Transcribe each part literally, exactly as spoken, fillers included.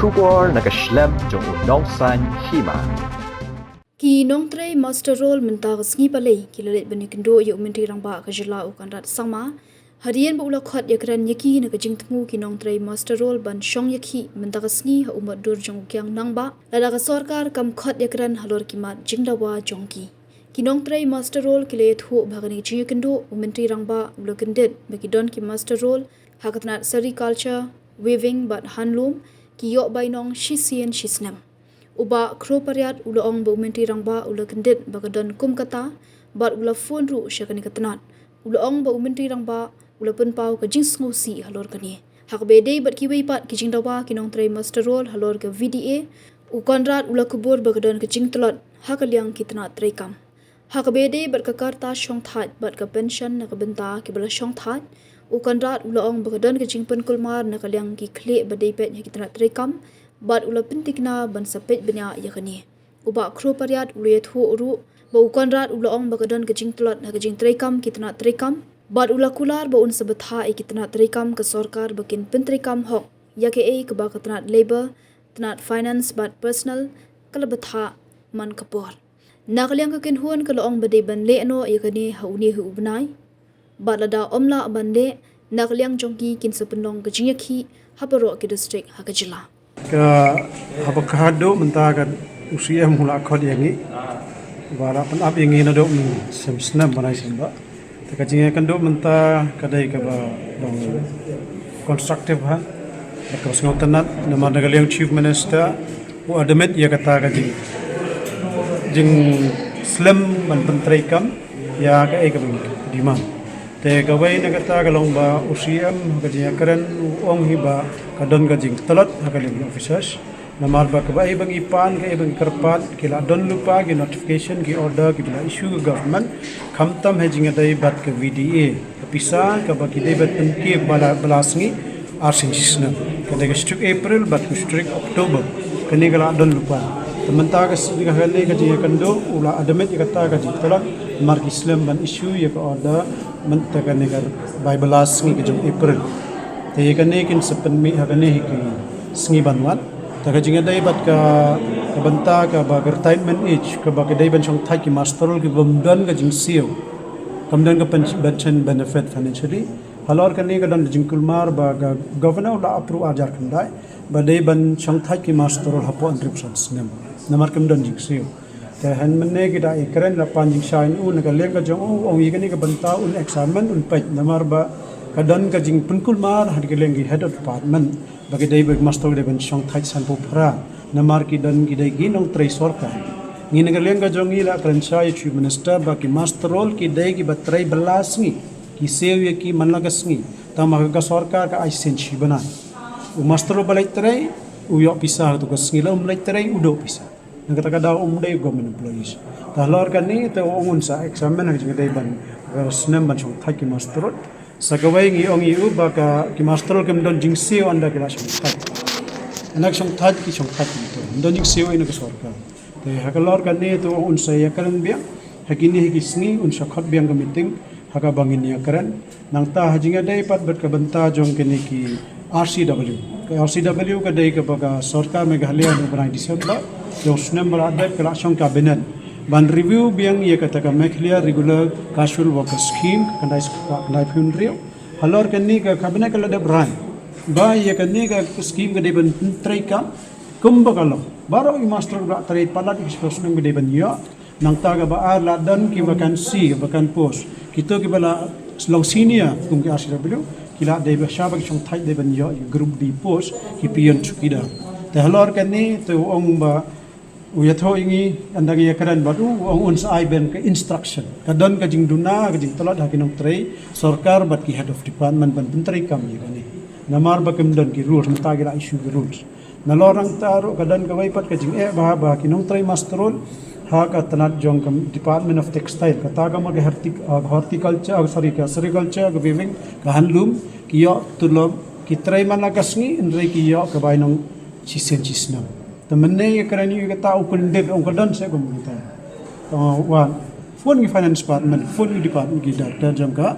Khubor na ka shlem jong u Nongsaiñ Hima. Ki nongtrei muster roll mynta ka sngi Palei ki la leit ban ïakynduh ïa u Myntri Rangbah ka jylla u Conrad Sangma. Hadien ba u la khot ïakren ïa ki na ka jingthmu ki nongtrei muster roll ban shong ïakhih mynta ka sngi ha u mot dur jong u Kiang Nangbah, lada ka sorkar kam khot ïakren halor ki mat jingdawa jong ki. Ki nongtrei muster roll ki la ïathuh ba ha kane ka jingïakynduh u Myntri Rangbah u la kyndit ba ki don ki muster roll ha ka tnat sericulture, weaving bad handloom ki ïoh bainong shisien shisnem. U Bah Kro Pariat u la ong ba u Myntri Rangbah u la kyndit ba ka don kum kata bad u la phone ruh sha kane ka tnat. U la ong ba u Myntri Rangbah u la pynpaw ka jingsngewsih halor kane. Ha kaba ïadei bad kiwei pat ki jingdawa ki nongtrei muster roll halor ka V D A, u Conrad u la kubur ba ka don ka jingtlot ha ka liang ki tnat treikam. Ha kaba ïadei bad ka karta shongthait bad ka pension na ka bynta kiba la shongthait, u Conrad u la ong ba ka don ka jingpynkulmar na ka liang ki khlieh ba dei peit ha ki tnat treikam bad u la pyntikna ban sa peit bniah ïa kane. U Bah Kro Pariat u la ïathuh ruh ba u Conrad u la ong ba ka don ka jingtlot ha ka jingtreikam ki tnat treikam bad u la kular ba un sa bthah ïa ki tnat treikam ka sorkar ba kin pyntreikam hok ïa kaei kaba ka tnat labour, tnat finance bad personnel ka la bthah man ka por. Na ka liang ka kynhun ka la ong ba dei ban leh noh ïa kane ha une hi u bnai bad lada ym lah ban leh, na ka liang jong ki kin sa pynlong ka jingïakhih ha baroh ki district ha ka jylla. Ka haba ka haduh mynta ka u C M u la khot ïa ngi ba la pynap ïa ngi naduh mynshem snem ba nai shem ba. Te ka jingïakynduh mynta ka dei kaba long constructive ha, bad kaba sngewtynnat namar na ka liang Chief Minister u admit ïa kata ka jing jingslem ban pyntreikam ïa kaei kaba ngi demand. Te kawei na kata ka long ba u C M ha ka jingïakren u ong hi ba ka don ka jingtlot ha ka liang officers. Namar ba kaba ei ba ngi pan, kaei ba ngi kyrpad, ki la don lypa ki notification, ki order kiba la issue ka government, khamtam ha jingïadei bad ka V D A. Ka pisa kaba ki dei ban pynkiew ba la, ba la sngi ar sien shisnem. Ka dei ka shi tarik April bad ka shi tarik October. Kane ka la don lypa. Te mynta ka sngi kane ka jingïakynduh u la admit ïa kata ka jingtlot namar ki slem ban issue ïa ka order mynta kane ka bai ba la sngi ka jong April. Te ïa kane kin sa pynmih ha kane hi ki sngi ban wan. Te ka jingïadei bad ka, ka bynta kaba ka retirement age kaba ka dei ban shongthait ki muster roll ki bym don ka jingsiew, kam don ka pen-, pension benefit financially. Halor kane ka don ka jingkulmar ba ka governor u la approve ar hajar khyndai ba dei ban shongthait ki muster roll hapoh hynriew san snem. Namar kam don jingsiew. Te hynmen ne ki da ïakren la pan jingshai u na ka liang ka jong u, ong ïa kane ka bynta un examine un peit namar ba ka don ka jingpynkulmar ha ka liang ki head of department ba ki dei ba muster roll dei ban shongthait sanphew phra namar ki don ki dei ki nongtrei sorkar. Ngi na ka liang ka jong ngi la kren shai ïa Chief Minister ba ki muster roll ki dei kiba trei ba la sngi, ki siew ïa ki man la ka sngi. Tangba ka sorkar ka ai sien shi bnai. U muster roll ba leit trei u ïoh pisa, ha tu ka sngi la um leit trei u duh pisa. Na kata ka daw um dei government employees. Te halor kane te u ong un sa examine ha ka jingdei ban, eh, snem ban shongthait ki muster roll. Sa kawei ngi ong ïa u ba ka ki muster roll kim don jingsiew ynda ki la shongthait. Ynda ki shongthait ki shongthait kim don. Kim don jingsiew ïa na ka sorkar. Te halor kane te u ong un sa ïakren biang. Ha kine hi ki sngi un sa khot biang ka meeting. Ha kaba ngin ïakren. Nangta ha jingïadei pat bad ka bynta jong kine ki R C W. Ka R C W ka dei kaba ka sorkar Meghalaya ha u bnai December jong u snem ba la dep ka la shong cabinet ban review biang ïa kata ka Meghalaya Regular Casual Worker Scheme ka khyndai, ka khyndai phew hynriew. Halor kane ka cabinet ka la dep rai ba ïa kane ka scheme ka dei ban pyntreikam kumba ka long. Baroh i muster roll ba la trei palat ïa ka snem ka dei ban ïoh. Nangta kaba ar la don ki vacancy, vacant post. Kito kiba la long senior kum ki R C W ki la dei ba shaba ki shongthait dei ban ïoh ïa group D post ki peon chowkidar. Te halor kane te u ong ba u ïathuh ïa ngi ynda ngi ïakren bad u, u ong un sa ai biang ka instruction. Ka don ka jingduna ka jingtlot ha ki nongtrei sorkar bad ki head of department ban pyntreikam ïa kane. Namar ba kim don ki rules, mynta ki la issue ki rules. Nalor nangta ruh ka don kawei pat ka jingeh ba, ba ki nongtrei muster roll ha ka tnat jong ka Department of Textile, kata ka mut ka hortic-, ah, horticulture, ah, sorry, ka sericulture, ka weaving, ka handloom, ki ïoh tulop, ki trei man la ka sngi, hynrei ki ïoh ka bainong shisien shisnem. Te mynne ïakren ïa kata u kyndit, ong ka don seh kum kata. Ah, wan, phone ki finance department, phone ki department ki director jong ka,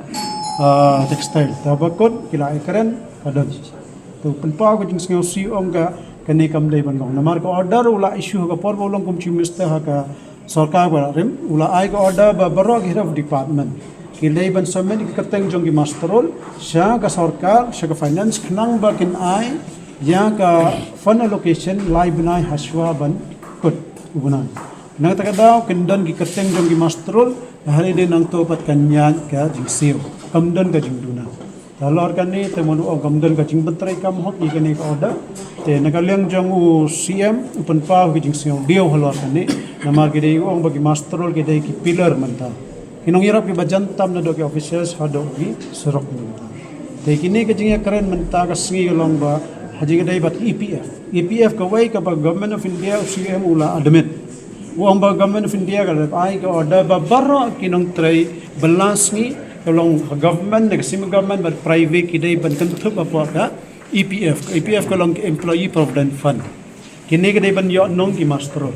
ah, textile. Te ba kut ki la ïakren ka don shisha. Te u pynpaw ka jingsngewsih ong ka Kane kam dei ban long. Namar ka order u la issue ha ka por ba u long kum Chief Minister ha ka sorkar ba la rim, u la ai ka order ba baroh ki head of department ki dei ban submit ïa ki kyrteng jong ki muster roll sha ka sorkar, sha ka finance, khnang ba kin ai ïa ka fund allocation lai bnai hashwa ban kut u bnai. Na kata ka daw kin don ki kyrteng jong ki muster roll, ha ri dei nangto pat kan ïaid ka jingsiew, kam don ka jingduna. Te halor kane te mano ong kam don ka jingpyntreikam hok ïa kane ka order. Te na ka liang jong u C M u pynpaw ka jingsngewdiaw halor kane. Namar ki dei ong ba ki muster roll ki dei ki pillar mynta. Ki nongïarap kiba jan tam naduh ki offices haduh ki surok mynta. Te kine ka jingïakren mynta ka sngi ka long ba ha jingïadei bad E P F. E P F kawei kaba Government of India, u C M u la admit. U ong ba Government of India ka la ai ka order ba baroh ki nongtrei bylla sngi, ka long government, ne ka semi government bad private, ki dei ban kynthup hapoh ka E P F. E P F ka long ka Employee Provident Fund. Kine ki dei ban ïoh nong ki muster roll.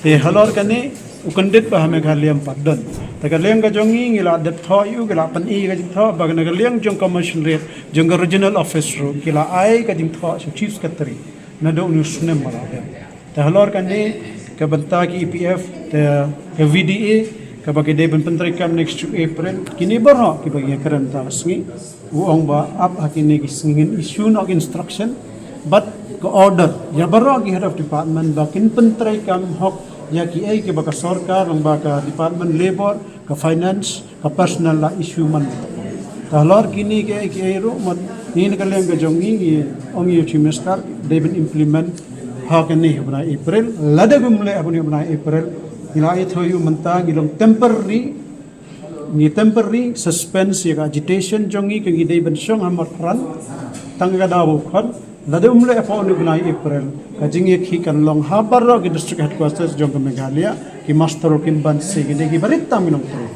Te halor kane u kyndit ba ha Meghalaya ym pat don. Te ka liang ka jong ngi ngi la dep thoh ïa u, ki la pyni ka jingthoh, ba na ka liang jong ka Commissionerate, jong ka Regional Office ruh ki la ai ka jingthoh sha u Chief Secretary naduh une u snem ba la dep. Te halor kane ka bynta ki E P F, te ka V D A kaba ki dei ban pyntreikam next week April, kine baroh kiba ngi ïakren mynta ka sngi, u ong ba ap ha kine ki sngi ngin issue noh instruction bad ka order ïa baroh ki head of department ba kin pyntreikam hok ïa kiei kiba ka sorkar, ba ka Department Labour, ka Finance, ka personnel la issue man. Te halor kine kiei kiei ruh, man, ngi na ka liang ka jong ngi, ngi ong ïa u Chief Minister dei ban implement ha kane ha u bnai April. Lada um leh ha u bnai April, ngi la ïathuh ïa u mynta, ngi long temporary, ngi temporary suspense ïa ka agitation jong ngi, ka ngi dei ban shong ha Marpyrshah tang ka daw ba khot. Lada um leh hapoh une u bnai April, ka jingïakhih kan long ha baroh ki district headquarters jong ka Meghalaya, ki muster roll kin ban siew, ki dei kiba rit tam ki nongtrei.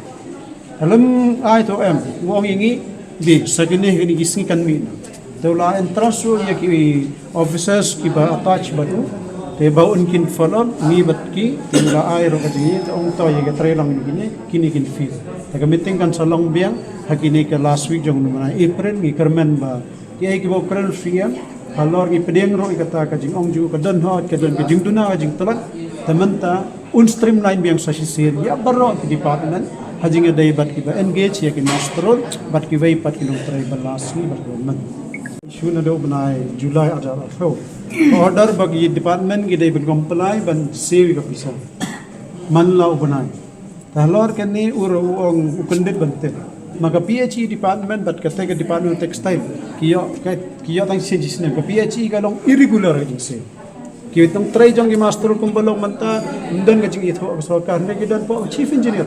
Te lym ai to em, u ong ïa ngi, bad sa kine kine ki sngi kan mih noh. Te u la entrust ruh ïa ki officers kiba attach bad u, te ba un kin follow ngi bad ki, te u la ai ruh ka jingïa, te ong to ïa ka trei lang ïa kine, kine kin fit. Te ka meeting kan sa long biang ha kine ka last week jong une u bnai April, ngi kyrmen ba kiei kiba u kren u C M, halor ngi pdiang ruh ïa kata ka jingong jong u, ka don hok, ka don ka jingduna, ka jingtlot. Te mynta un streamline biang sa shisien ïa baroh ki department ha jingïadei bad kiba engage ïa ki muster roll bad kiwei pat ki nongtrei bylla sngi bad government. Shu naduh u bnai July arhajar arphew, order ba ki department ki dei ban comply ban siew ïa ka pisa man la u bnai. Te halor kane u ruh u ong u kyndit ban tip. Ma ka P H E department bad kata ka Department of Textile ki ïoh, ka, ki ïoh tang shisien shisnem. Ka P H E ka long irregular ka jingsiew. Ki nongtrei jong ki muster roll kumba long mynta, ym don ka jingïathuh ka sorkar, ne ki don hapoh Chief Engineer.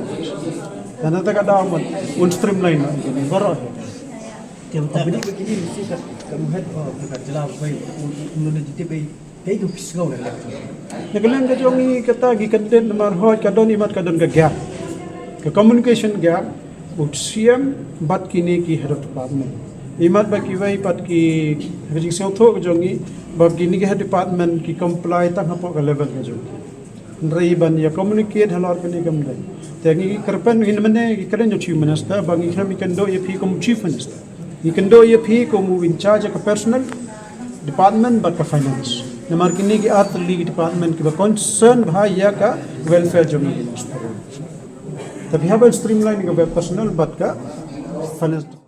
Te na kata ka daw man un streamline noh ïa kine baroh. Te mynta kine ba kine mesti ka, ka head, oh, ka jylla ba bai, un, un, un, un, Kaei ka phi sngew na ka liang? Na ka liang ka jong ngi kata ngi kyndit namar hooid ka don, imat ka don ka gap, ka communication gap, u C M bad kine ki head of department. Imat ba kiwei pat ki, ka jingsngewthuh ka jong ngi ba kine ki head department ki comply tang hapoh ka level ka jong ngi. Hynrei ban ïa communicate halor kane kam dei. Te ngi kyrpad, ngi mynne ngi kren ïa u Chief Minister ba ngi khlem ïakynduh ïa phi kum Chief Minister. Ngi kynduh ïa phi kum u in charge ka personnel department bad ka finance. Namar kine ki artylli ki department kiba concern bha ïa ka welfare jong ngi. Te phi hap ban streamline ka personnel bad ka finance.